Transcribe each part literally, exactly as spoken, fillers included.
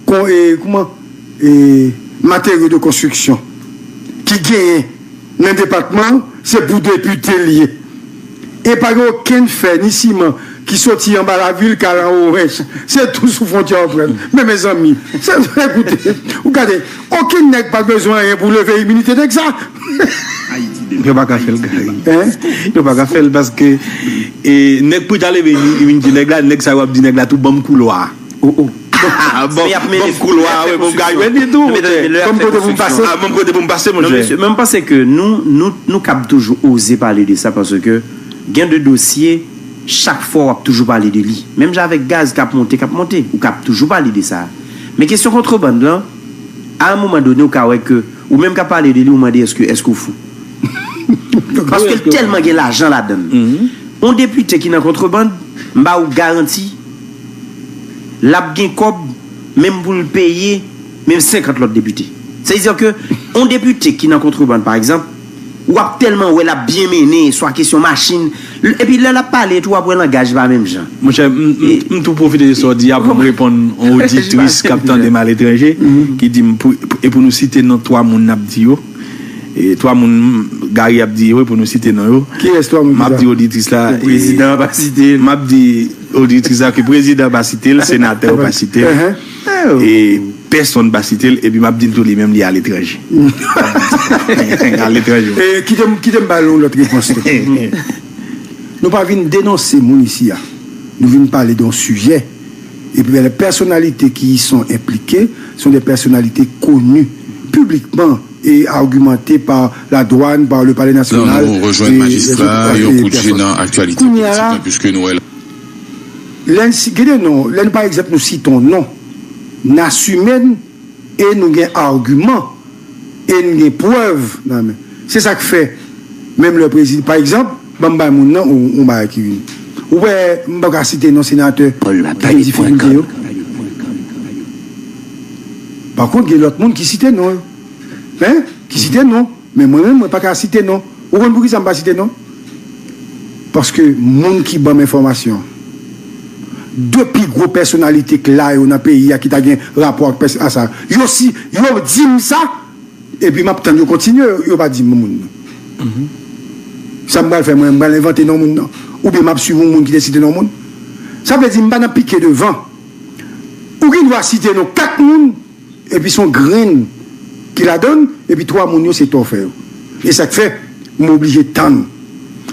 kon, e, kouman, e, materyo de konstriksyon ki genyen nan depatman an, se pou depite l ye. E pa gen okenn fè ni siman ki soti anba lavil k al an Orench. Se tou sou fwontyè w pran l. Men mezanmi, se, ekoute, ou gade, okenn nèg pa bezwen anyen pou leve iminite nèg sa. Yo pa ka fè l, Gary. Yo pa ka fè l paske e, nèg pou ta leve li, li vin di nèg la, nèg sa yo ap di nèg la tou ban m koulwa. Oh, oh. Bon, bon, koulwa, wi, bon, Gary, men li tou. Bon kote pou m pase. Ah, bon kote pou m pase, monchè. Men m panse ke nou, nou, nou kab toujou oze pale de sa paske gen de dosye, chak fwa w ap toujou pale de li. Menm jan avèk gaz k ap monte, k ap monte, ou kab toujou pale de sa. Men kesyon kontrebann lan, a yon moman done, ou ka wè ke ou menm k ap pale de li, ou mande èske, èske w fou. Paske l tèlman gen lajan ladan l. Yon depite ki nan kontrebann, m ba ou garanti, l ap gen kòb menm pou l peye menm senkant lòt depite. Sa vle di ke yon depite ki nan kontrebann, pa egzanp, w ap tèlman wè l ap byen mennen, swa kesyon machin, epi lè l ap pale tou, w ap wè langaj pa menm jan. Monchè, m, m, m tou pwofite de sa w di a pou m reponn yon oditris k ap tande m aletranje, ki di m, pou, e pou nou site non twa moun n ap di yo, e twa moun Gary ap di yo, e pou nou site non yo. Kiyès twa moun ki sa? M ap di oditris la. Prezidan an pa site l. M ap di oditris la ke prezidan an pa site l, senatè yo pa site l. E pèsonn pa site l, epi m ap di l tou li menm li aletranje. Aletranje. E kite m, kite m ba l yon lòt repons tou. Nou pa vin denonse moun isi a. Nou vin pale de yon sijè. Et puis les personnalités qui y sont impliquées sont des personnalités connues publiquement et argumentées par la douane, par le palais national. Non, nou rejwenn majistra, yon kout je nan aktyalite politik lan, puiske nou wè la. Lè n si, gade non, lè n pa egzanp nou site yon non, n asime n e nou gen agiman e n gen prèv nan men. Se sa k fè, menm lè prezidan, pa egzanp, ban m bay moun nan yon, yon bagay ki vini. Ou wè, m pa ka site non senatè ki gen difikilte yo. Pa kont, gen lòt moun ki site non yo. Hein? Ki site non. Men mwen menm, mwen pa ka site non. Ou konn poukisa m pa site non? Paske moun ki ban m enfòmasyon, de pi gwo pèsonalite k la yo nan peyi a ki ta gen rapò ak pès-, a sa, yo si, yo di m sa, epi m ap tann yo kontinye, yo, yo pa di m moun nan. Sa m pral fè mwen, m pral envante non moun nan? Oubyen m ap swiv yon moun ki te site non moun? Sa vle di m pa nan pike devan. Ou gen dwa site non kat moun, epi se yon grenn ki ladan l, epi twa moun yo se tòfè yo. E sa k fè, m oblije tann.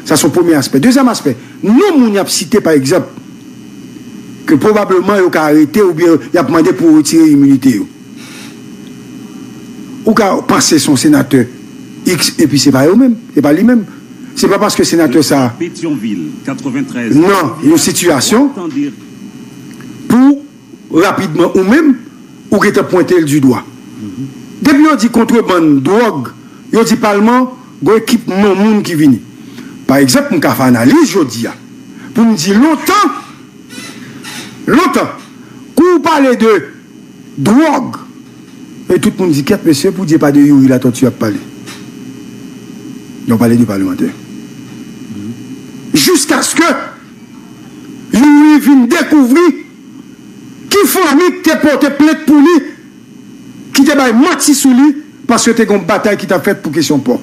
Sa se yon premye aspè. Dezyèm aspè, non moun y ap site, pa egzanp, ke pwobableman yo ka arete oubyen y ap mande pou retire iminite yo. Ou ka panse se yon senatè X, epi se pa yo menm, se pa li menm. Se pa paske senatè sa a nan yon sitiyasyon pou rapidman ou menm, ou gentan pwente l di dwa. Depi yo di kontrebann dwòg, yo di palman, gon ekip non moun ki vini. Pa egzanp, m ka fè analiz jodi a pou m di lontan, lontan, kou w pale de dwòg, e tout moun di, kèt mesye, poudye pa de Youri Latortue y ap pale. Yo pale de palmantè. Jiskaske Youri vin dekouvri ki fanmi ki te pote plent pou li, ki te bay manti sou li, paske te gen yon batay ki t ap fèt pou kesyon pò.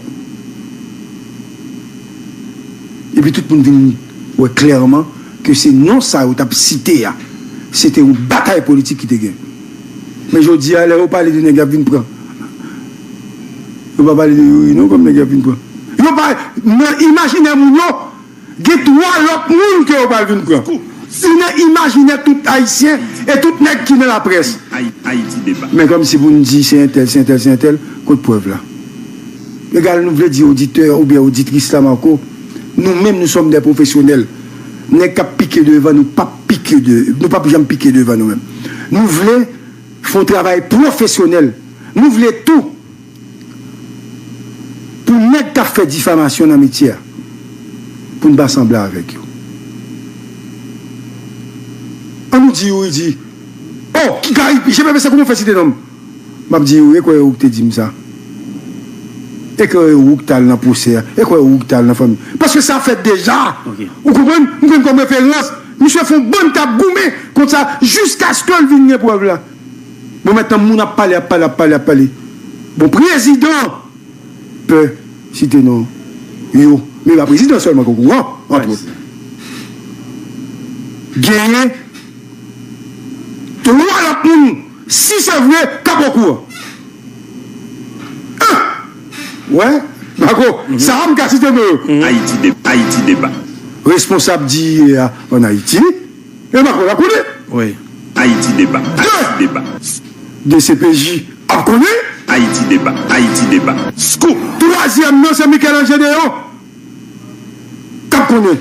Epi tout moun vin wè klèman ke se non sa yo t ap site a, se te yon batay politik ki te gen. Men jodi a, lè yo pale de nèg y ap vin pran, yo pa pale de Youri non kòm nèg y ap vin pran. Yo pa, nan imajinè moun yo, gen twa lòt moun ke yo pral vin pran. Li nan imajinè tout Ayisyen e tout nèg ki nan laprès. Men kòmsi pou n di se entèl, se entèl, se entèl, kot prèv la? Egal, nou vle di oditè oubyen oditris la, Marco, nou menm, nous sommes des professionnels. Nèg k ap pike devan, nou p ap pike de, nou p ap janm pike devan nou menm. Nou vle fè yon travay pwofesyonèl. Nou vle tou pou nèg k ap fè difamasyon nan metye a, pou n pa sanble avèk yo. An nou di Youri di, oh, Gary, G P P, se kouman w fè site non m? M ap di Youri, e kwè ou k te di m sa? E kwè ou k t al nan pwosè a? E kwè ou k t al nan fanmi? Paske sa fèt deja. Ou konprann? M pran kòm referans. Misye fè yon bann k ap goumen. kont sa, jiskaske l vin gen prèv la. Bon, mentnan, moun ap pale, ap pale, ap pale, ap pale. Bon, prezidan pè site non yo. Men pa prezidan sèlman k okouran, antrewòt. Genyen twa lòt moun, si se vre, k ap okouran. Wè, Mako, sa a m ka site non yo. Ayiti de, Ayiti deba. Responsab D I A ann Ayiti, e Mako la konnen. Wi. Ayiti deba, Ayiti deba. D C P J ap konnen. Ayiti deba, Ayiti deba. Scoop. Twazyèm nan se Michel-Ange Deon k ap konnen.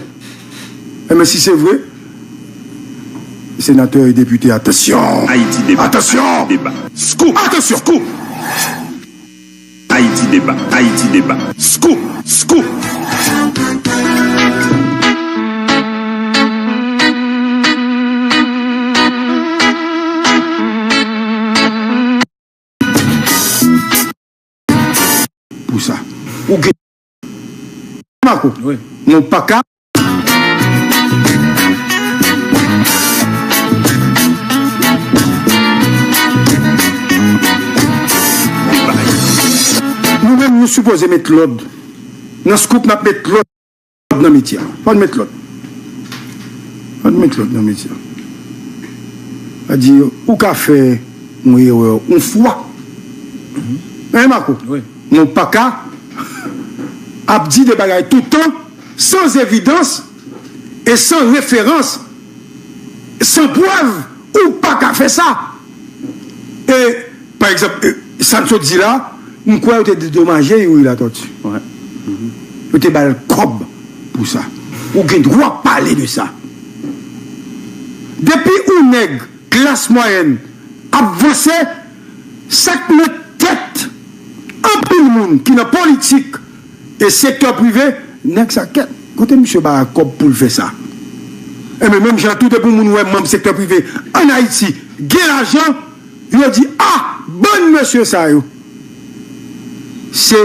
Enben, si se vre, senatè e depite, atansyon! Ayiti deba. Atansyon! Ayiti deba. Scoop! Atansyon! Scoop! Ayiti deba. Ayiti deba. Scoop! Scoop! Pou sa. Ou gen Mako. Wi. Nou pa ka. Nou menm, nou sipoze met lòd. Nan Scoop, n ap met lòd nan metye a. Fò n met lòd. Fò n met lòd nan metye a. Sa di, ou ka fè yon erè yon fwa. Men Mako, wi, nou pa ka ap di de bagay toutan san evidans e san referans, san prèv, ou pa ka fè sa. E, pa egzanp, e, sa n sot di la, m kwè yo te dedomaje Youri Latortue. Wi. Yo te ba l kòb pou sa. Ou gen dwa pale de sa. Depi yon nèg klas mwayèn ap vanse, sa k nan tèt anpil moun ki nan politik e sektè prive, nèg sa kèt. Kote misye ba kòb pou l fè sa? Enben, menm jan tou, depi yon moun wè manm sektè prive ann Ayiti gen lajan, yo di, a, bann mesye sa yo, se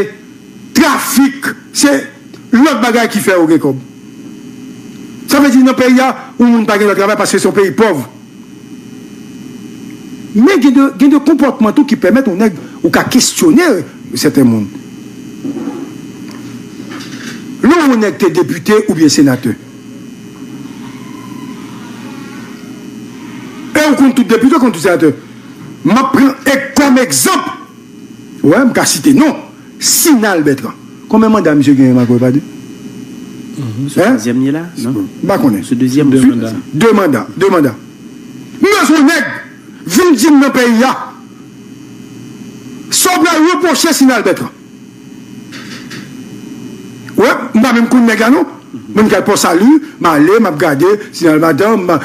trafik, se lòt bagay ki fè yo gen kòb. Sa vle di, nan peyi a, yon moun pa gen lòt travay paske se yon peyi pòv. Men gen de, gen de konpòtman tou ki pèmèt yon nèg, ou ka kesyone sèten moun. Lè yon nèg te depite oubyen senatè, e ou konn tout depite, ou konn tout senatè. M ap pran e kòm egzanp, wè, m ka site non, Sinal Bertrand. Konbyen manda misye genyen, Mako, e pa de? Mhm, se twazyèm li ye la, non? M pa konnen. Se dezyèm. De manda. De manda, de manda. M bezwen nèg vin di m nan peyi a sa w pral repwoche Sinal Bertrand. Wè, m pa menm konn nèg la non. Mwen m kay Pòsali, m ale, m ap gade, Sinal Bertrand, m pa,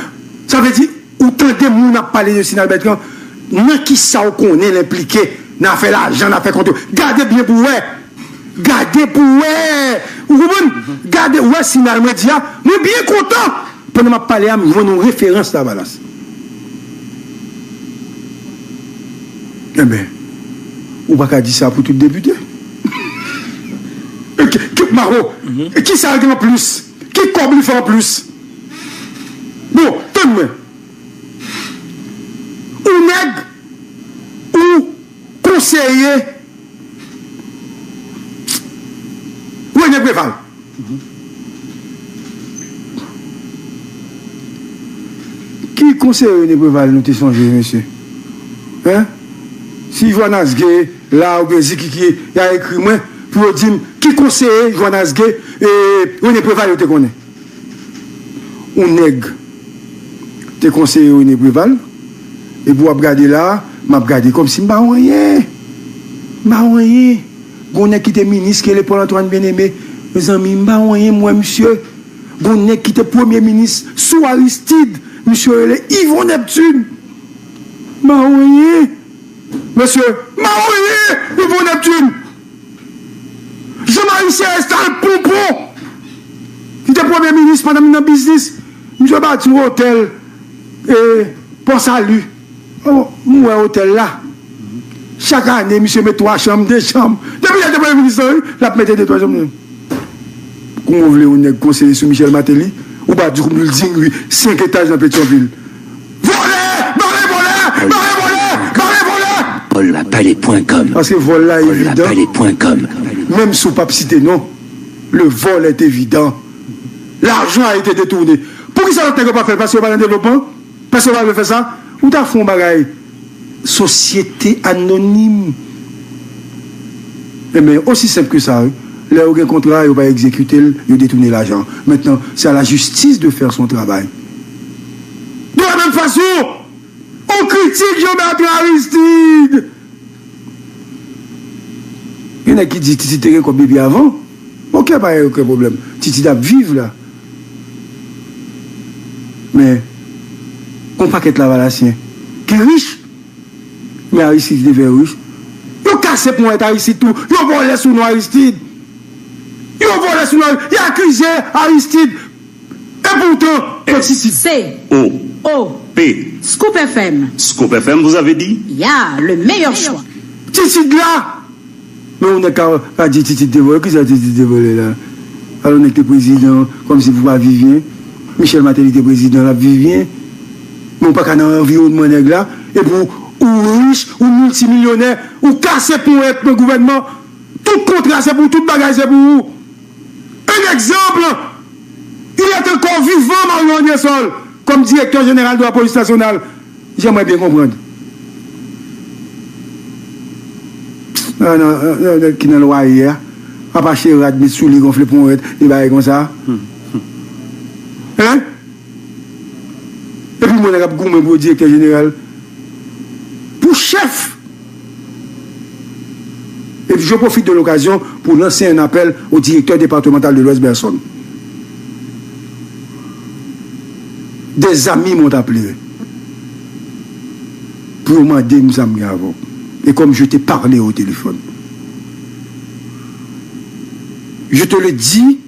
sa vle di, ou tande moun ap pale de Sinal Bertrand, nan kisa w konnen l enplike? Nan afè lajan, nan afè kont. Gade byen pou w wè. Gade pou w wè. Ou konprann? Gade, w wè Sinal mwen di a, mwen byen kontan. Pandan m ap pale a, m jwenn yon referans Lavalas. Enben, ou pa ka di sa pou tout depite. Ki, ki, Mako, kisa l gen anplis? Ki kòb li fè anplis? Bon, tann mwen. Ou nèg, ou konseye René Préval. Ki konseye René Préval nou te sonje, mesye? Hein? Si Jonas Gay la oubyen Ziki ki a ekri mwen pou yo di m ki konseye Jonas Gay, e, René Préval yo te konnen. Yon nèg te konseye René Préval, epi w ap gade la, m ap gade kòmsi m pa wè anyen. M pa wè anyen. Gon nèg ki te minis ki rele Paul Antoine Bien-Aimé. Mezanmi, m pa wè anyen, m wè misye. Gon nèg ki te premye minis sou Aristide, misye rele Yvon Neptune. M pa wè anyen. Mesye, m pa wè anyen, Yvon Neptune. Jean Marie Célestin Pompon, ki te premye minis pandan m nan biznis, misye bati yon otèl, e, Pò Sali. Oh, m wè otèl la. Chak ane, misye met twa chanm, de chanm. Depi lè l te premye minis lan, wi, l ap mete de twa chanm. Kouman w vle yon nèg konseye sou Michel Martelly, ou pa di kou building, wi, senk etaj nan Petyonvil. Bare vòlè! Bare vòlè! Paul la palé point com. Paske vòl la evidan. Paul la palé point com. Menm si w p ap site non, le vol est évident. L'argent a été détourné. Poukisa lòt nèg yo pa fè l? Paske yo pa nan devlopman? Paske yo pa vle fè sa? Ou ta fè yon bagay. Sosyete anonim. Ebyen, osi senp ke sa, wi. Lè yo gen kontra, yo pa egzekite l, yo detounen lajan. Maintenant, c'est à la justice de faire son travail. De la même façon, on critique Jean-Bertrand Aristide. Gen nèg ki di Titid te gen kòb depi avan. Ok, pa gen okenn pwoblèm. Titid ap viv la. Men, gon pakèt lavalasyen ki rich, men Aristid ki te fè yo rich. Yo kase ponyèt Aristid tou. Yo vòlè sou non Aristid. Yo vòlè sou non. Yo akize Aristid. E poutan, e Titid. C O P. Scoop F M. Scoop F M, vous avez dit? Ya, le meilleur choix. Titid la! Men yon nèg ka, ka di Titid te vòlè. Kisa Titid te vòlè la? Alò nèg te prezidan, kòmsi pou pa viv byen. Michel Martelly te prezidan, l ap viv byen. Men w pa ka nan anviwònman nèg la. Epi w, ou rich, ou miltimilyonè, ou kase ponyèt nan gouvènman. Tout kontra se pou ou, tout bagay se pou ou. Un exemple, il est encore vivant, Mario Andrésol, comme directeur général de la police nationale. J'aimerais bien comprendre. Nan, nan, nan, nan, ki nan lwaye a, ap achte rad, met sou li, gonfle ponyèt, e bagay konsa. Hein? Epi moun k ap goumen pou direktè jeneral, pou chèf. Et je profite de l'occasion pour lancer un appel au directeur départemental de l'Ouest, Berson. Des amis m'ont appelé pour demander m sa m gen avè w. Et comme je t'ai parlé au téléphone, je te le dis,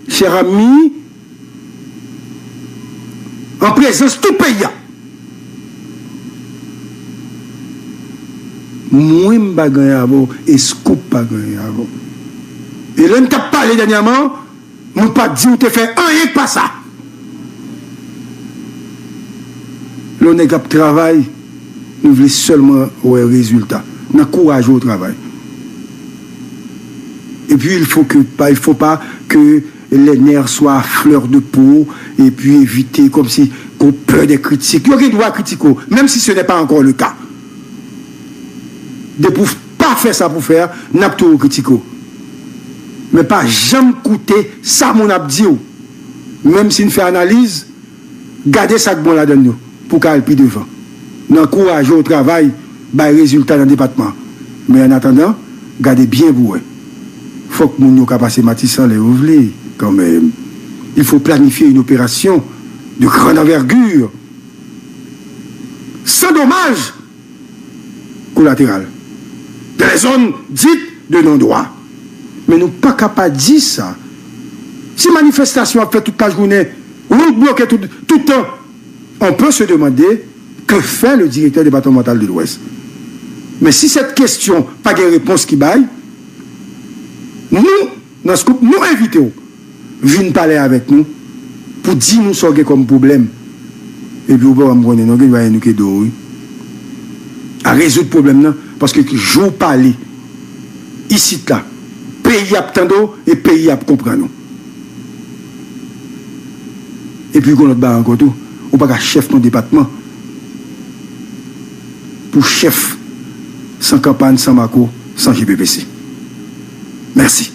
cher ami, an prezans tout peyi a. Mwen m pa gen anyen avè w, e Scoop pa gen anyen avè w. E lè n t ap pale dènyèman, nou pa t di w te fè anyen k pa sa. Lè yon nèg ap travay, nou vle sèlman wè rezilta. N ankouraje w travay. Et puis, il faut que, il faut pas que les nerfs soient à fleur de peau, et puis éviter comme si qu'on peur des critiques. Yo gen dwa kritike w, menm si ce n'est pas encore le cas. Depi w pa fè sa pou fè a, n ap toujou kritike w. Men pa janm koute sa moun ap di w. Menm si n fè analiz, gade sa k bon ladann yo pou w ka al pi devan. N ankouraje w travay, bay rezilta nan depatman. Men annatandan, gade byen pou w wè. Fòk moun yo ka pase Matisan lè yo vle, kanmenm. Il faut planifier une opération de grande envergure, sans dommage collatéral, dans les zones dites de non-droit. Men nou pa ka pa di sa. Si manifestasyon ap fèt tout lajounen, wout bloke tout, tout tan, on peut se demander que fait le directeur départemental de l'Ouest. Men si cette question pa gen repons ki bay, nou, nan Scoop, nou envite w vin pale avèk nou pou di nou sa w gen kòm pwoblèm. Epi w pa m konnen non, gen bagay nou ke do w, wi. A rezoud pwoblèm nan, paske jou w pale isit la, peyi ap tande w e peyi ap konprann ou. Epi gon lòt bagay ankò tou, ou pa ka chèf yon depatman pou chèf san kanpay, san mako, san G P P C. Mèsi.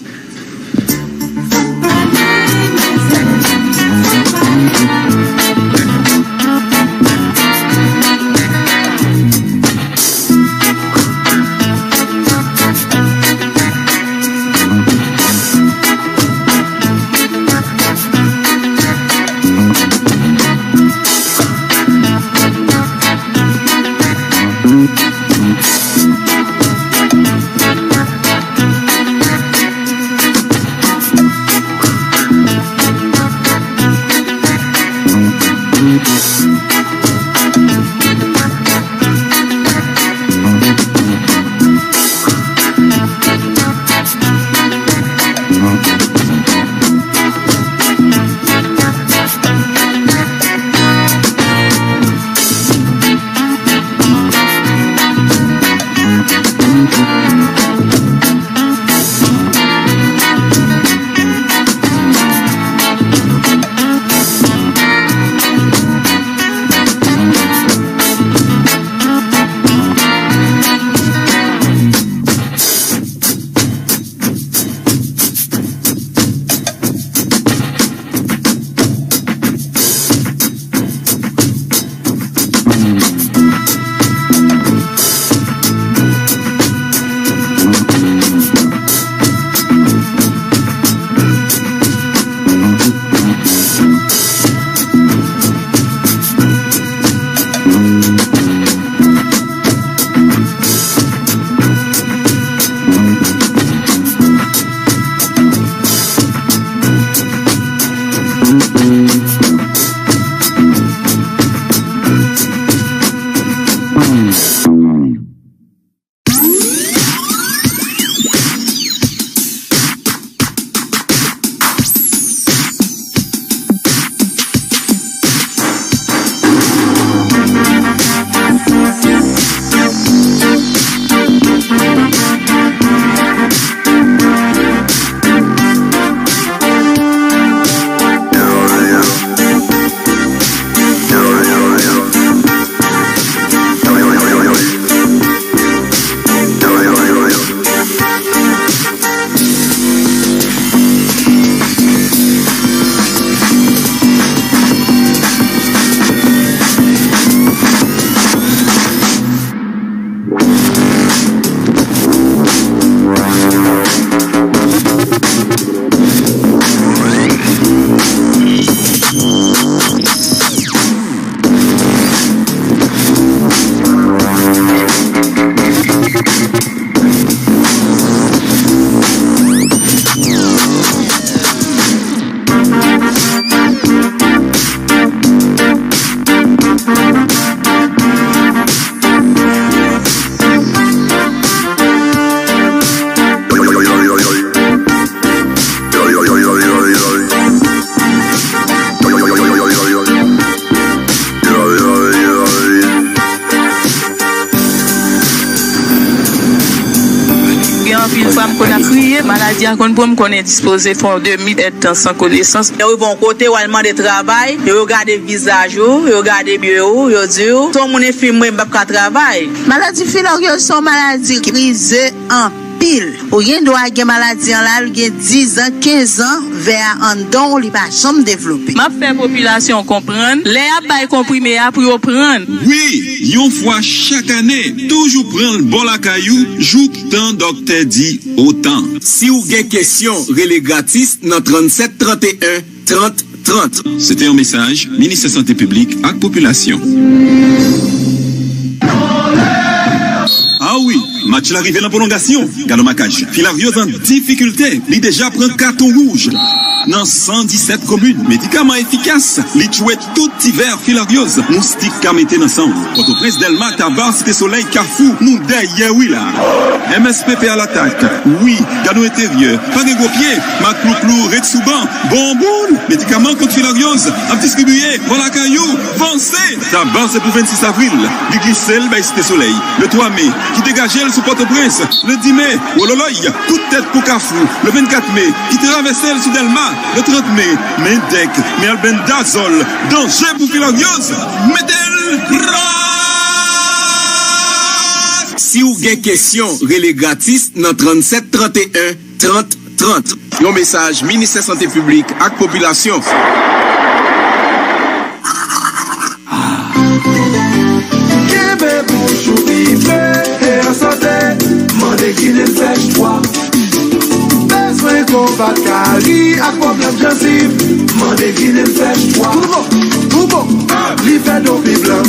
Anpil fwa m konn ap kriye, maladi a konn pran m, m konn endispoze, fè yon demi èdtan san konesans. Lè w rive yon kote, w al mande travay, yo gade vizaj ou, yo gade byen ou, yo di w, "Se yon moun enfim mwen, m p ap ka travay." Maladi filaryoz se yon maladi ki rize anpil. Ou gen dwa gen maladi an la, l gen diz an, kenz an, vè a anndan w, li pa janm devlope. M ap fè popilasyon konprann, lè y ap bay konprime a pou yo pran l. Wi, yon fwa chak ane, toujou pran l bò lakay ou, jouktan dòktè di otan. Si w gen kesyon, rele gratis nan trannsèt tranteyen, trant trant. Se te yon mesaj Ministè Sante Piblik ak Popilasyon. Ah wi, match la rive nan pwolongasyon. Galo Makaj, filaryoz an difikilte, li deja pran katon wouj. Nan san disèt komin, medikaman efikas, li tchwe tout ti vè filaryoz moustik ka mete nan san w. Pòtoprens, Dèlma, Taba, Site Solèy, Kafou, nou dèyè wi la. M S P P a latak, wi, gad yon enteryè, pa gen gwo pye, mak klouklou ret sou ban, bon boul, medikaman kont filaryoz ap distribiye bò lakay ou, vanse! Taba se pou vennsis avril, li glise l bay Site Solèy, le twa me, ki degaje l sou Pòtoprens, le dis me, wololoy, kout tèt pou Kafou, le vennkat me, ki travèse l sou Dèlma, le trant me, men dèk, men albendazòl, danje pou filaryoz, mete l ras! Si w gen kesyon, rele gratis nan trannsèt tranteyen, trant trant. Yon mesaj Ministè Sante Piblik ak Popilasyon. Kenbe bouch ou vive e an sante, mande Guinée Fresh twa. Bezwen konbat kari ak pwoblèm jansiv, mande Guinée Fresh twa. Tou bon, tou bon. Li fè do pi blan,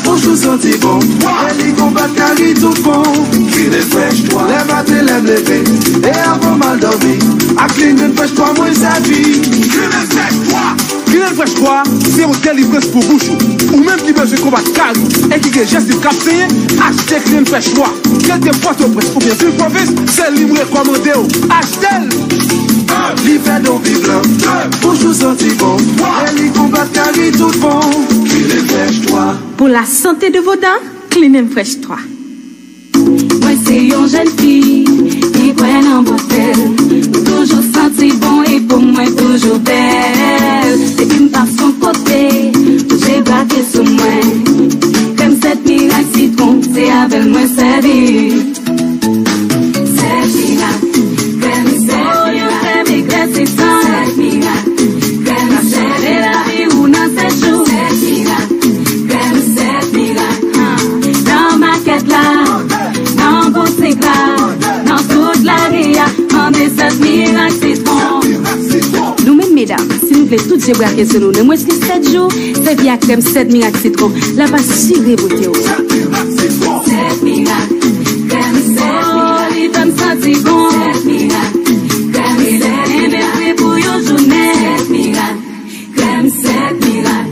bouch ou santi bon, e li konbat kari tout bon. Guinée Fresh twa. Lè maten, lè m leve, e avan m al dòmi, ak Clean and Fresh twa mwen sèvi. Clean and Fresh twa. Clean and Fresh twa se yon delivrans pou bouch ou. Ou menm ki bezwen konbat kari e ki gen jansiv k ap senyen, achte Clean and Fresh twa. Ke w te Pòtoprens oubyen vil pwovens, se li m rekòmande w. Achte l! Li fè do pi blan, bouch ou santi bon, e li konbat kari tout bon. Clean and Fresh twa. Pour la santé de vos dents, Clean and Fresh twa. Mwen se yon jèn fi ki kwè nan bòtèl. M toujou santi bon e po mwen toujou bèl. Depi m pase yon kote, tout je brake sou mwen. Krèm sèt mirak sitwon, se avè l mwen sèvi. Sèt mirak, krèm sèt mirak. Oh, yon krèm eklèsisan. Sèt mirak, krèm sèt mirak. Leve lavi ou nan sèt jou. Sèt mirak, krèm sèt mirak. Nan makèt la, nan boutik la, nan tout lari a, mande sèt mirak sitwon. Nou menm medam, si nou vle tout je brake sou nou nan mwens ke sèt jou, sèvi ak krèm sèt mirak sitwon. L ap asire bote w. Sèt mirak, krèm sèt mirak. Oh, li fè m santi bon. Sèt mirak, krèm sèt mirak. Li kenbe m fre pou yon jounen. Sèt mirak, krèm sèt mirak.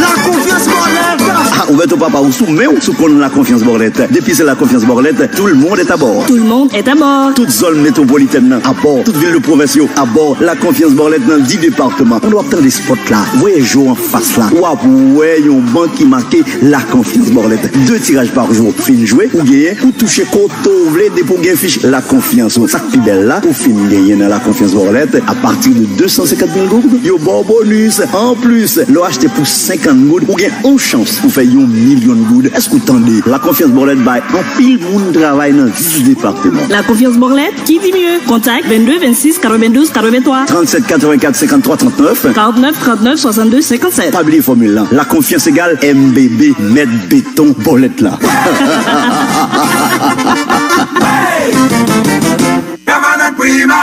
La Confiance Bòlèt. Ah, ouvè tou papa ou sou men w, sou konn La Confiance Bòlèt. Depi se La Confiance Bòlèt, tout le monde est à bord. Tout le monde est à bord. Tout zòn metwopolitèn nan à bord. Tout vil de pwovens yo à bord. La Confiance Bòlèt nan dis depatman. Pandan w ap tande spòt la, voye je w anfas la. W ap wè yon ban ki make La Confiance Bòlèt. De tiraj pa jou. Fin jwe, ou genyen, ou touche kote w vle depi w gen fich La Confiance ou. Sa k pi bèl la, ou fin genyen nan La Confiance Bòlèt à partir de deux cent cinquante mille gourdes, yo ba w bonis. Anplis, lè w achte pou senkant goud, ou gen yon chans pou fè yon milyon goud. Èske w tande? La Confiance Bòlèt bay anpil moun travay nan dis depatman. La Confiance Bòlèt, qui dit mieux? Contact vingt-deux vingt-six quatre-vingt-douze quatre-vingt-trois. Trente-sept quatre-vingt-quatre cinquante-trois trente-neuf. Quarante-neuf trente-neuf soixante-deux cinquante-sept. Pa bliye fòmil lan. La Confiance égal M B B, mèt beton bòlèt la. Pèmanan Prima.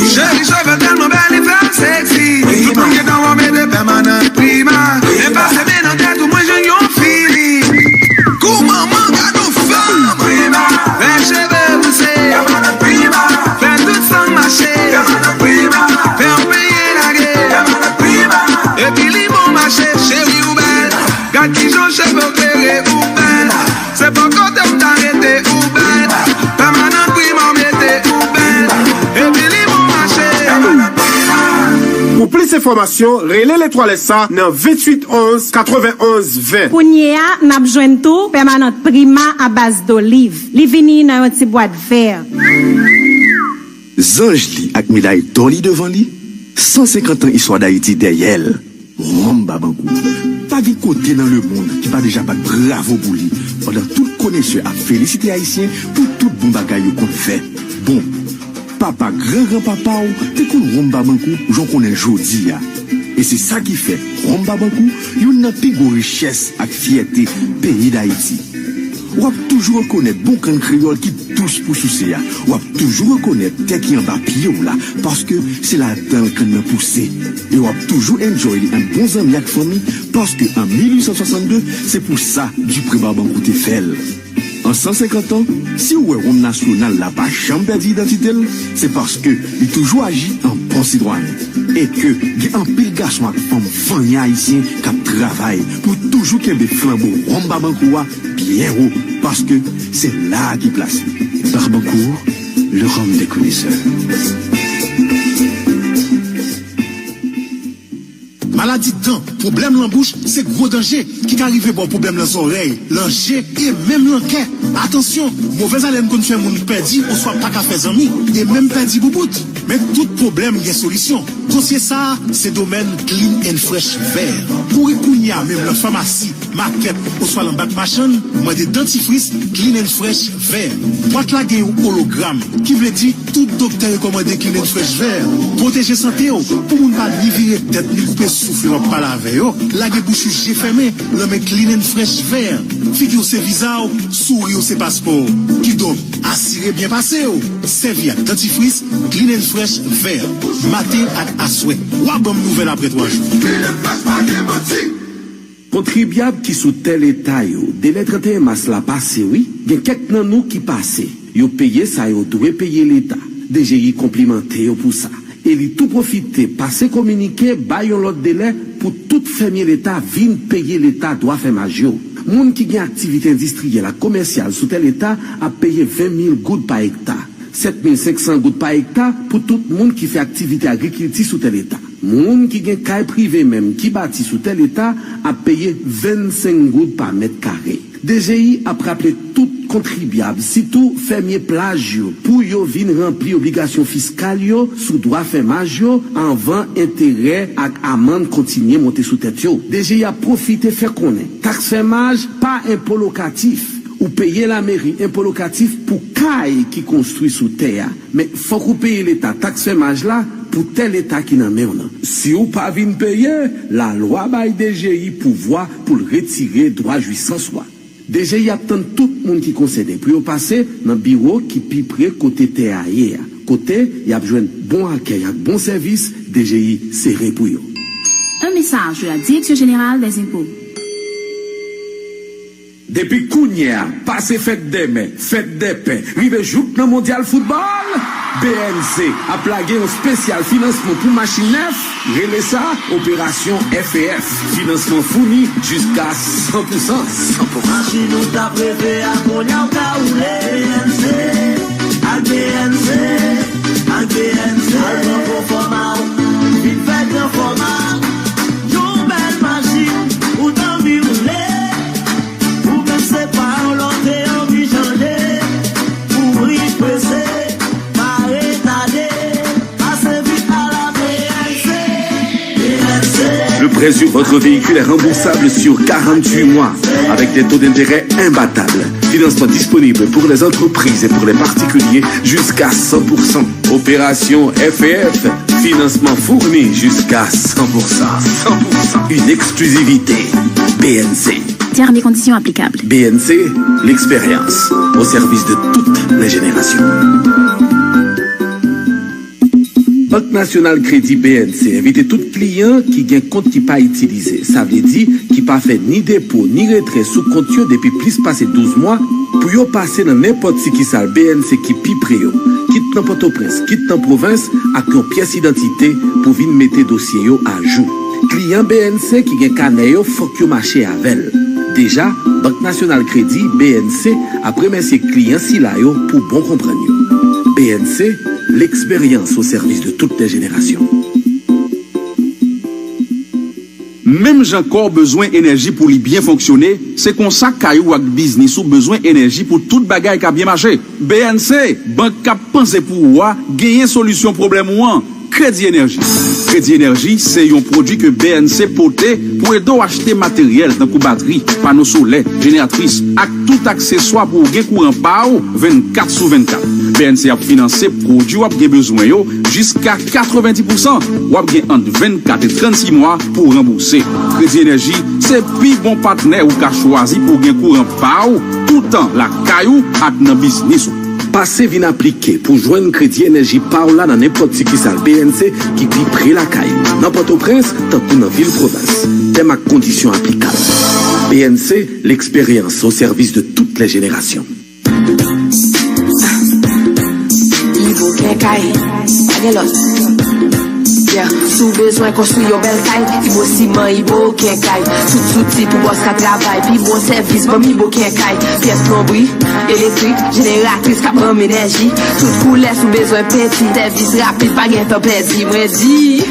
Cheri, cheve tèlman bèl, li fè m seksi. Tout moun gentan wè w mete Pèmanan Prima. Men pase men nan tèt ou, mwen jwenn yon feeling. Kou manman, gad yon fanm. Prima. Fè cheve pouse. Pèmanan Prima. Fè tout san mache. Pèmanan Prima. Fè yon penyen lage. Pèmanan Prima. Epi li bon mache, cheri ou bèl. Gad kijan cheve w klere ou bèl. Se pa kote w ta rete ou bèl. Pèmanan enfòmasyon, rele Letwal S A nan venntuit onz katrevenonz ven. Kounye a, n ap jwenn tou pèmanant Prima a baz doliv. Li vini nan yon ti bwat vè. Zanj li ak meday dò li devan li, san senkant an istwa Dayiti dèyè l. Ronm Babankou. Pa gen kote nan lemonn ki pa deja bat bravo pou li, pandan tout konesè ap felisite Ayisyen pou tout bon bagay yo konn fè. Bon, papa gran gran papa w te konn Ronm Babankou jan w konnen jodi a. E se sa ki fè Ronm Babankou youn nan pi gwo richès ak fyète peyi Dayiti. W ap toujou rekonèt bon kann kreyòl ki dous pou souse a. W ap toujou rekonèt tè ki anba pye w la, paske se ladan l kann nan pouse. E w ap toujou enjoy li ant bon zanmi ak fanmi, paske an mil uit san swasannde, se pou sa Dipré Babankou te fè l. An san senkant an, si w wè Ronm Nasyonal la pa janm pèdi idantite l, se paske li toujou aji an bon sitwayen. E ke gen anpil gason ak fanm vanyan ayisyen k ap travay pou toujou kenbe flanbo Ronm Babankou a byen wo, paske se la a ki plas li. Barbancourt, le rhum des connaisseurs. Maladi dan, pwoblèm nan bouch, se gwo danje ki ka rive ba w pwoblèm nan zòrèy, nan je, e menm nan kè. Atansyon, movèz alèn konn fè moun pèdi oswa pa ka fè zanmi, e menm pèdi boubout. Men tout pwoblèm gen solisyon. Dosye sa a, se domèn Clean and Fresh Vè. Kouri kounye a menm nan famasi, makèt, oswa nan bak machann, mande dantifris Clean and Fresh Vè. Bwat la gen yon ologram, ki vle di tout doktè rekòmande Clean and Fresh Vè. Pwoteje sante w pou moun pa ni vire tèt ni koupe souf lè w ap pale avè yo. Lage bouch ou je fèmen nan men Clean and Fresh Vè. Figi w se viza w, souri w se paspò w. Kidonk, asire byen pase w. Sèvi ak dantifris Clean and Fresh Vè. Maten ak aswè. W a ban m nouvèl apre twa jou. Kontribyab ki sou tè leta yo, delè trannteyen mas la pase wi, gen kèk nan nou ki pase. Yo peye sa yo dwe peye leta. D G I konplimante yo pou sa. E li tou pwofite pase kominike bay yon lòt delè pou tout fèmye leta vin peye leta dwa fèmaj yo. Moun ki gen aktivite endistriyèl ak komèsyal sou tè leta ap peye ven mil goud pa ekta. Sèt mil senk san goud pa ekta pou tout moun ki fè aktivite agrikilti sou tè leta. Moun ki gen kay prive menm ki bati sou tè leta ap peye vennsenk goud pa mèt kare. D G I ap raple tout kontribyab, sitou fèmye plaj yo, pou yo vin ranpli obligasyon fiskal yo sou dwa fèmaj yo anvan enterè ak amann kontinye monte sou tèt yo. D G I ap pwofite fè konnen taks fèmaj pa enpo lokatif. Ou peye lameri enpo lokatif pou kay ki konstwi sou tè a, men fòk ou peye leta taks fèmaj la pou tè leta ki nan men w nan. Si w pa vin peye, lalwa bay D G I pouvwa pou l retire dwa jwisans w a. D G I ap tann tout moun ki konsène pou yo pase nan biwo ki pi pre kote tè a ye a, kote y ap jwenn bon akèy ak bon sèvis D G I sere pou yo. Un message de la Direction Générale des Impôts. Depi kounye a, pase fèt dè mè, fèt dè pen, rive jouk nan mondyal foutbòl, B N C ap lage yon espesyal finansman pou machin nèf, rele sa Operasyon F E F. Finansman founi jiska san pou san. San pou san. Machin ou t ap reve a, kounye a w ka woule. B N C, ak B N C, ak B N C. Al pran gwo fòma w, vin fè gran fòma. Yon bèl machin, ou t anvi woule. Ou menm se pa w lè w te anvi chanje. Kouri prese, pa retade, pase vit a la B N C. B N C. Le prêt sur votre véhicule est remboursable sur quarante-huit mois, avec des taux d'intérêt imbattables. Financement disponible pour les entreprises et pour les particuliers jusqu'à cent pour cent. Opération F E F, financement fourni jusqu'à cent pour cent. Cent pour cent. Une exclusivité. B N C. Termes et conditions applicables. B N C, l'expérience au service de toutes les générations. Bank Nasyonal Kredi B N C envite tout kliyan ki gen kont ki pa itilize, sa vle di ki pa fè ni depo ni retrè sou kont yo depi plis pase douz mwa, pou yo pase nan nenpòt sikisal B N C ki pi pre yo, kit nan Pòtoprens, kit nan pwovens, ak yon pyès idantite pou vin mete dosye yo ajou. Kliyan B N C ki gen kanè yo fòk yo mache avè l. Deja, Bank Nasyonal Kredi, B N C, ap remèsye kliyan sila yo pou bon konprann yo. B N C, l'expérience au service de toutes les générations. Menm jan kò w bezwen enèji pou li byen fonksyone, se konsa kay ou ak biznis ou bezwen enèji pou tout bagay ka byen mache. B N C, bank k ap panse pou ou a, genyen solisyon pwoblèm ou an. Kredi Enèji. Kredi Enèji se yon pwodui ke B N C pote pou ede w achte materyèl tankou batri, pano solè, jeneratris, ak tout akseswa pou w gen kouran pa w vennkat sou vennkat. B N C ap finanse pwodui w ap gen bezwen yo jiska katrevendi pousan. W ap gen ant vennkat e trannsis mwa pou w ranbouse. Kredi Enèji se pi bon patnè ou ka chwazi pou w gen kouran pa w toutan lakay ou ak nan biznis ou. Pase vin aplike pou jwenn kredi enèji pa w la nan nenpòt sikisal B N C ki pi pre lakay ou, nan Pòtoprens tankou nan vil pwovens. Tèm ak kondisyon aplikab. B N C, l'expérience au service de toutes les générations. Ibo Kay, pa gen lòt. Yeah. Si w bezwen konstwi yon bèl kay, Ibo Siman, Ibo Kay. Tout zouti pou bòs ka travay, pi bon sèvis, ban m Ibo Kay. Pyès plonbri, elektrik, jeneratris k ap rann enèji. Tout koulè si w bezwen penti, sèvis rapid, pa gen tan pèdi. Mwen di,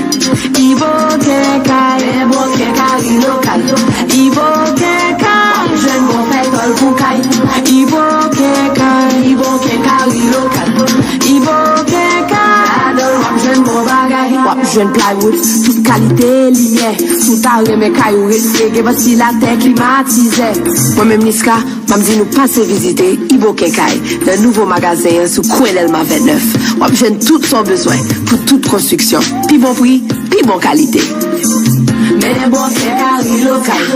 Ibo Kay, men bon kay lokal. Ibo Kay, w ap jwenn bon fètòl pou kay. Ibo Kay, Ibo Kay lokal. Ibo Kay, ladan l w ap jwenn bon bagay. W ap jwenn plywood, tout kalite limyè. Si w ta renmen kay ou rete, gen vantilatè, klimatizè. Mwen menm Niska, m ap di nou pase vizite Ibo Kay, nan nouvo magazen an sou kwen Dèlma vennèf. W ap jwenn tout sa w bezwen pou tout konstriksyon. Pi bon pri, pi bon kalite. Men bon kay lokal.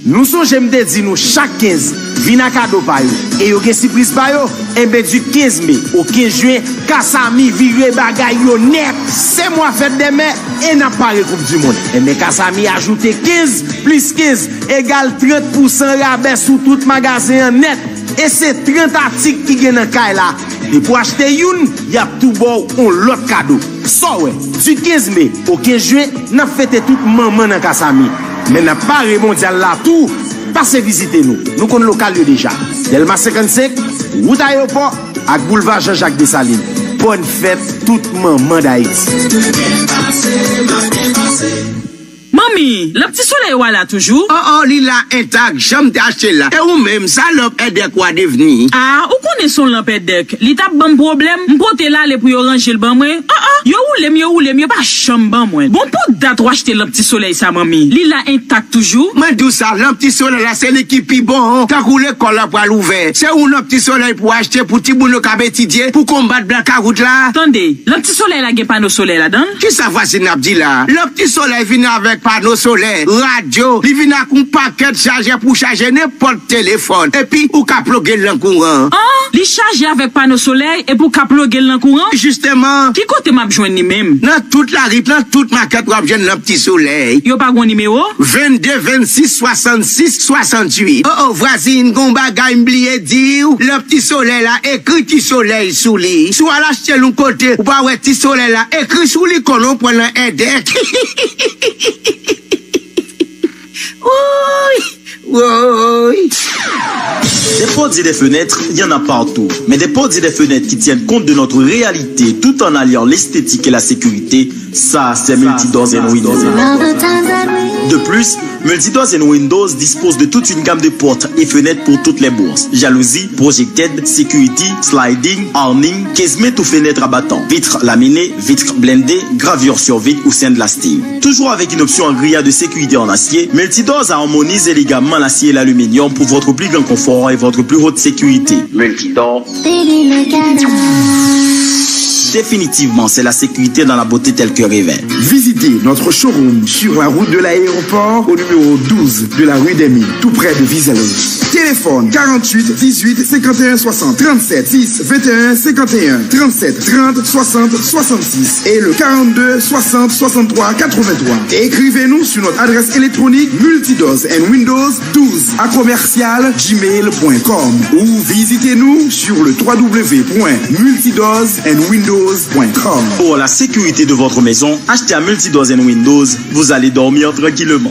Nou sonje m te di nou chak kenz, vin ak kado pa yo, e yo gen sipriz pa yo. Enben, di kenz me au kenz jen, Kasami vire bagay yo nèt. Se mwa fèt dè mè, e n ap pare koup di mond. Enben, Kasami ajoute kenz plis kenz egal trant pousan rabè sou tout magazen an nèt. E se trant atik ki gen nan kay la. Depi w achte youn, y ap tou ba w yon lòt kado. Sa w wè, di kenz me au kenz jen, n ap fete tout manman nan Kasami. Men n ap pare mondyal la tou. Pase vizite nou. Nou konn lokal yo deja. Dèlma senkannsenk, wout Ayewopò ak boulva Jean Jacques Dessalines. Bòn fèt tout manman Dayiti. Manmi, lanp ti solèy ou a la toujou? Oh, oh, li la entak, jan m te achte l la. E ou menm, sa lanp Edec ou a devni? Ah, ou konnen se yon lanp Edec. Li t ap ban m pwoblèm, m pote l ale pou yo ranje l ban mwen. Ah, ah, yo woule m, yo woule m, yo pa janm ban mwen l. Bon, pou dat ou achte lanp ti solèy sa, manmi? Li la entak toujou? Mwen di w sa, lanp ti solèy la, se li ki pi bon. Tankou lekòl la pral ouvè, se yon lanp ti solèy pou w achte pou timoun yo kab etidye, pou konbat blakawout la. Tande, lanp ti solèy la gen pano solè ladan l? Kisa vwazin ap di la? Lanp ti solèy vin avèk pano solè, radyo, li vin ak yon pakèt chajè pou chaje nenpòt telefòn. Epi, ou ka ploge l nan kouran. An, li chaje avèk pano solèy, epi ou ka ploge l nan kouran? Jisteman. Ki kote m ap jwenn li menm? Nan tout lari, nan tout makèt, w ap jwenn lanp ti solèy. Yo pa gon nimewo? Vennde vennsis swasannsis swasanntuit. Oh, oh, vwazin, gon bagay m bliye di w. Lanp ti solèy la, ekri ti solèy sou li. Si w al achte l yon kote, ou pa wè ti solèy la, ekri sou li konnen w pran nan Edec. Woy! Woy! Des portes et des fenêtres, il y en a partout. Mais des portes et des fenêtres qui tiennent compte de notre réalité tout en alliant l'esthétique et la sécurité, ça, c'est Multidoors and Windows. De plus, Multidoors and Windows dispose de toute une gamme de portes et fenêtres pour toutes les bourses. Jalousie, projected, security, sliding, awning, casement ou fenêtre à battant, vitres laminées, vitres blindées, gravure sur vitre ou sandblasting. Toujours avec une option en grillage de sécurité en acier, Multidoors harmonise élégamment l'acier et l'aluminium pour votre plus grand confort et votre plus haute sécurité. Multidoors. Définitivement, c'est la sécurité dans la beauté telle que rêvée. Visitez notre showroom sur la route de l'aéroport au numéro douze de la rue des Mines, tout près de Visalis. Téléphone quarante-huit dix-huit cinquante et un soixante, trente-sept six vingt et un cinquante et un, trente-sept trente soixante soixante-six et le quarante-deux soixante soixante-trois quatre-vingt-trois. Écrivez-nous sur notre adresse électronique multidoors and windows douze à commercial gmail point com ou visitez-nous sur le w w w point multidoors and windows point com. Pour la sécurité de votre maison, achetez à Multidoors and Windows, vous allez dormir tranquillement.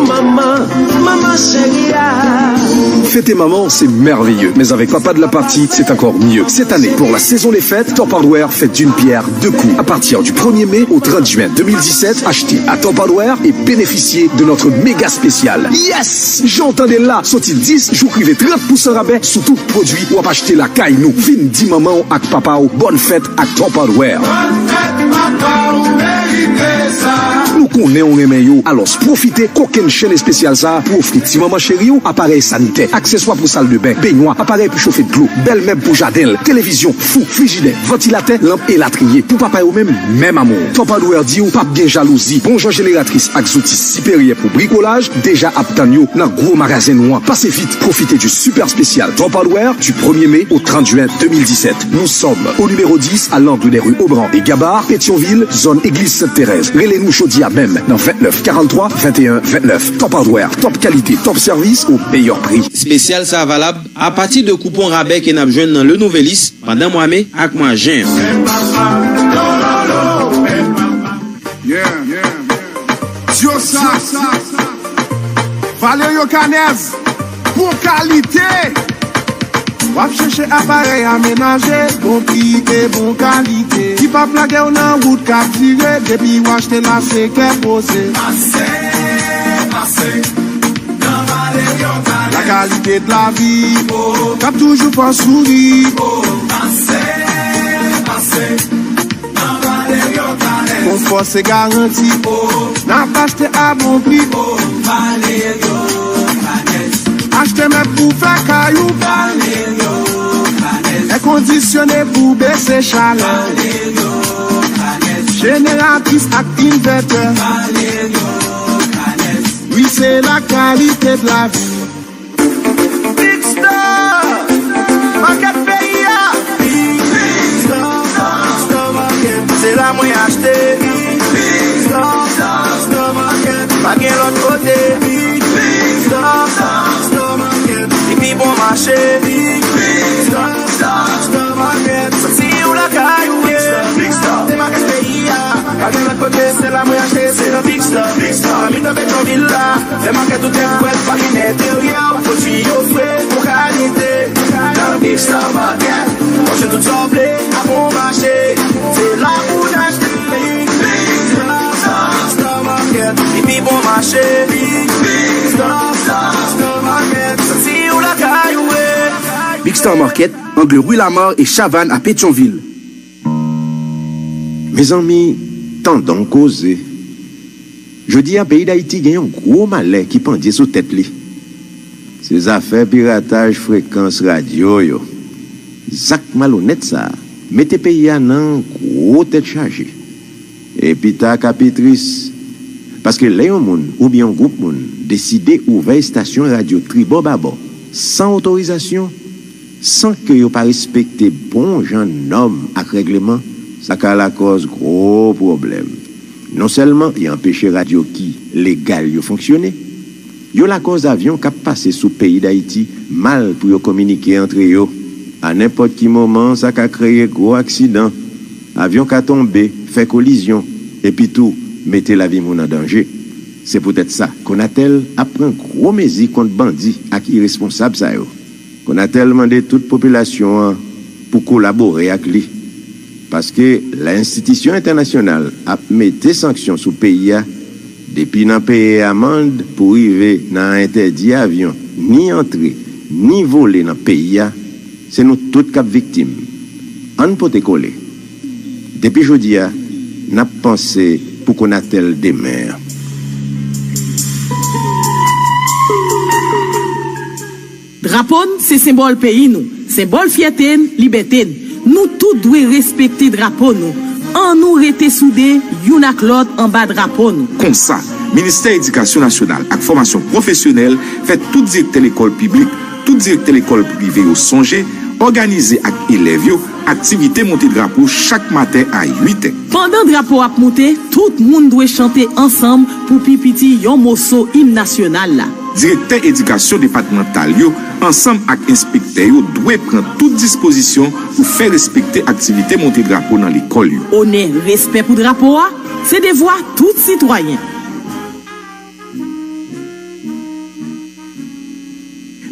Manman, manman cheri a. Fêter maman, c'est merveilleux, mais avec papa de la partie, c'est encore mieux. Cette année, pour la saison des fêtes, Top Hardware fait d'une pierre deux coups. À partir du premier mai au trente juin deux mille dix-sept, achetez à Top Hardware et bénéficiez de notre méga spécial. Yes! Jan w tande l la, soti dis jouk rive trant pousan rabè sou tout pwodui w ap achte lakay nou. Vin di manman w ak papa w bòn fèt ak Top Hardware. Bòn fèt, papa, ou merite sa. Nou konnen w renmen yo, alòs pwofite kokenn chèn espesyal sa a pou ofri ti manman cheri w aparèy sanitè, akseswa pou sal de ben, benywa, aparèy pou chofe dlo, bèl mèb pou jaden l, televizyon, fou, frijidè, vantilatè, lanp elatriye. Pou papa yo menm, menm amour. Top Hardware di w p ap gen jalouzi. Bonjan jeneratris ak zouti siperyè pou brikolaj deja ap tann yo nan gwo magazen nou an. Pase vit, profite du super spécial Top Hardware du premier mai au trente juin deux mille dix-sept. Nous sommes au numéro dix à l'angle des rues Aubran et Gabar, Pétion-Ville, zòn Église Sainte-Thérèse. Rele nou jodi a menm nan vingt-neuf quarante-trois vingt et un vingt-neuf. Top Hardware, top qualité, top service au meilleur prix. Espesyal sa a valab apati de koupon rabè ke n ap jwenn nan Le Nouvelliste pandan mwa me ak mwa jen an. Yeah, yeah, yeah. Diosa, Valerio Canez, bon kalite. W ap chèche aparèy amenaje, bon pri e bon kalite. Ki p ap lage w nan wout k ap dire, depi w achte la se kè poze. Pase, pase, nan Valerio Canez. La qualité de la vie, k ap toujou fè w souri. Pase, pase. Konfò se garanti. N ap achte a bon pri. Achte mèb pou fè kay ou. È kondisyone pou bese chalè. Jeneratris ak invètè. Wi, se la kalite de la vi. Big Star Market peyi a. Big Star, Star Market. Se la mwen achte. Big Star, Star Market. Pa gen lòt kote. Big Star, Star Market. Li pi bon mache. Big Star, Star Market. Santi ou lakay ou ye. Big Star, Big Star. Se makèt peyi a. Pa gen lòt kote, se la mwen achte, se nan Big Star. Big Star, mitan Petyonvil la. Lè makèt ou te kwè pa gen enteryè, pwodui yo fre, bon kalite. Nan Big Star Market, ou jwenn tout sa w vle, a bon mache. Se la pou n achte. Big Star, Star Market, li pi bon mache. Big Star, Star Market, santi ou lakay ou ye. Big Star Market, angle Rue Lamar et Chavannes à Pétion-Ville. Mezanmi, tande yon koze. Jodi a, peyi Dayiti gen yon gwo malè ki pandye sou tèt li. Se zafè pirataj frekans radyo yo. Zak malonèt sa a mete peyi a nan gwo tèt chaje. E pita k ap pi tris, paske lè yon moun oubyen yon gwoup moun deside ouvè estasyon radyo tribò babò san otorizasyon, san ke yo pa respekte bon jan nòm ak règleman, sa ka lakòz gwo pwoblèm. Non sèlman y anpeche radyo ki legal yo fonksyone, yo lakòz avyon k ap pase sou peyi Dayiti mal pou yo kominike antre yo. A nenpòt ki moman, sa ka kreye gwo aksidan. Avyon ka tonbe, fè kolizyon, epi tou mete lavi moun an danje. Se poutèt sa, Konatel ap pran gwo mezi kont bandi ak iresponsab sa yo. Konatel mande tout popilasyon an pou kolabore ak li, paske lè enstitisyon entènasyonal ap mete sanksyon sou peyi a, depi nan peye amann pou rive nan entèdi avyon ni antre ni vole nan peyi a, se nou tout k ap viktim. Ann pote kole. Depi jodi a, n ap panse pou Konatel demen an. Drapo n se senbòl peyi nou, senbòl fyète n, libète n. Nou tout dwe respekte drapo nou. Annou rete soude youn ak lòt anba drapo nou. Konsa, Ministè Edikasyon Nasyonal ak Fòmasyon Pwofesyonèl fè tout direktè lekòl piblik, tout direktè lekòl prive yo sonje òganize ak elèv yo aktivite monte drapo chak maten a uit è. Pandan drapo ap monte, tout moun dwe chante ansanm pou pi piti yon moso im nasyonal la. Direktè edikasyon depatmantal yo ansanm ak enspektè yo dwe pran tout dispozisyon pou fè respekte aktivite monte drapo nan lekòl yo. Onè, respè pou drapo a, se devwa tout sitwayen.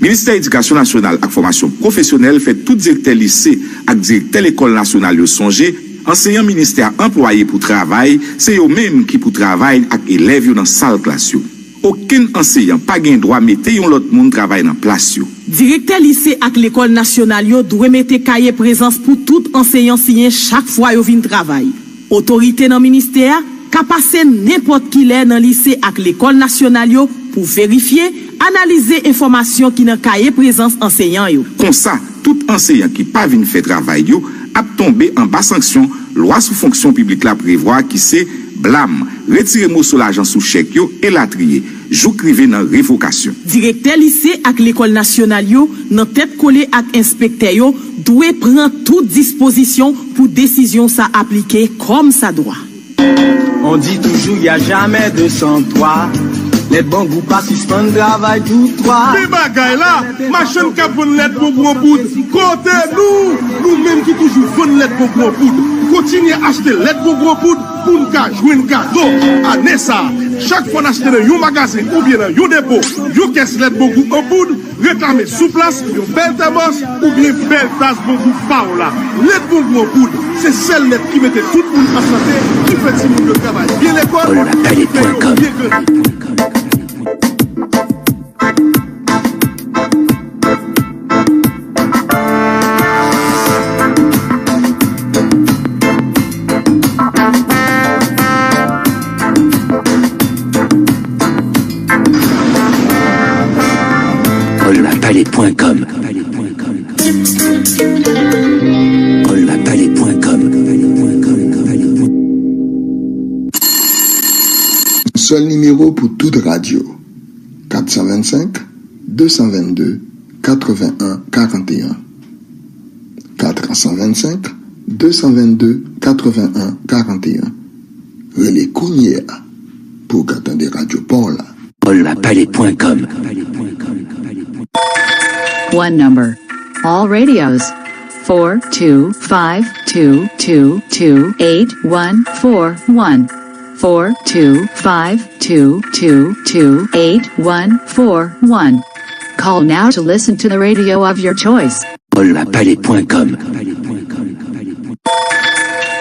Ministè Edikasyon Nasyonal ak Fòmasyon Pwofesyonèl fè tout direktè lise ak direktè lekòl nasyonal yo sonje, anseyan ministè a anplwaye pou travay, se yo menm ki pou travay ak elèv yo nan sal klas yo. Okenn anseyan pa gen dwa mete yon lòt moun travay nan plas yo. Direktè lise ak lekòl nasyonal yo dwe mete kaye prezans pou tout anseyan siyen chak fwa yo vin travay. Otorite nan ministè a ka pase nenpòt ki lè nan lise ak lekòl nasyonal yo pou verifye, analize enfòmasyon ki nan kaye prezans anseyan yo. Konsa, tout anseyan ki pa vin fè travay yo ap tonbe anba sanksyon lwa sou fonksyon piblik la prevwa, ki se blam, retire moso lajan sou chèk yo, elatriye, jouk rive nan revokasyon. Direktè lise ak lekòl nasyonal yo, nan tèt kole ak enspektè yo, dwe pran tout dispozisyon pou desizyon sa aplike kòmsadwa. On dit toujours, y a jamais deux sans trois. Lèt Bongou pa sispann travay pou twa. Men bagay la, machann k ap vann Lèt Bongou an poud, kote nou? Nou menm ki toujou vann Lèt Bongou an poud, kontinye achte Lèt Bongou an poud pou n ka jwenn gado. Ane sa a, chak fwa n achte nan yon magazen oubyen nan yon depo yon kès Lèt Bongou an poud, reklame sou plas yon bèl tèmòs oubyen bèl tas Bongou pa w la. Lèt Bongou an poud, se sèl lèt ki mete tout moun an sante, ki fè timoun yo travay byen lekòl, ki fè yo byen grandi. Olapale point com. Olapale point com. Sèl nimewo pou tout radyo. Quatre cent vingt-cinq, deux cent vingt-deux, quatre-vingt-un, quarante et un. Quatre cent vingt-cinq, deux cent vingt-deux, quatre-vingt-un, quarante et un. Rele kounye a pou w ka tande radyo pa w la. Olapale point com. One number. All radios. Four two five two two two eight one four one. Four two five two two two eight one four one. Call now to listen to the radio of your choice. Olapale point com.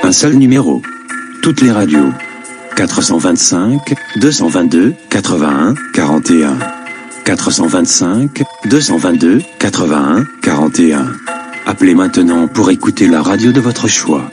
Un seul numéro. Toutes les radios. Quatre cent vingt-cinq, deux cent vingt-deux, quatre-vingt-un, quarante et un. Quatre cent vingt-cinq, deux cent vingt-deux, quatre-vingt-un, quarante et un. Appelez maintenant pour écouter la radio de votre choix.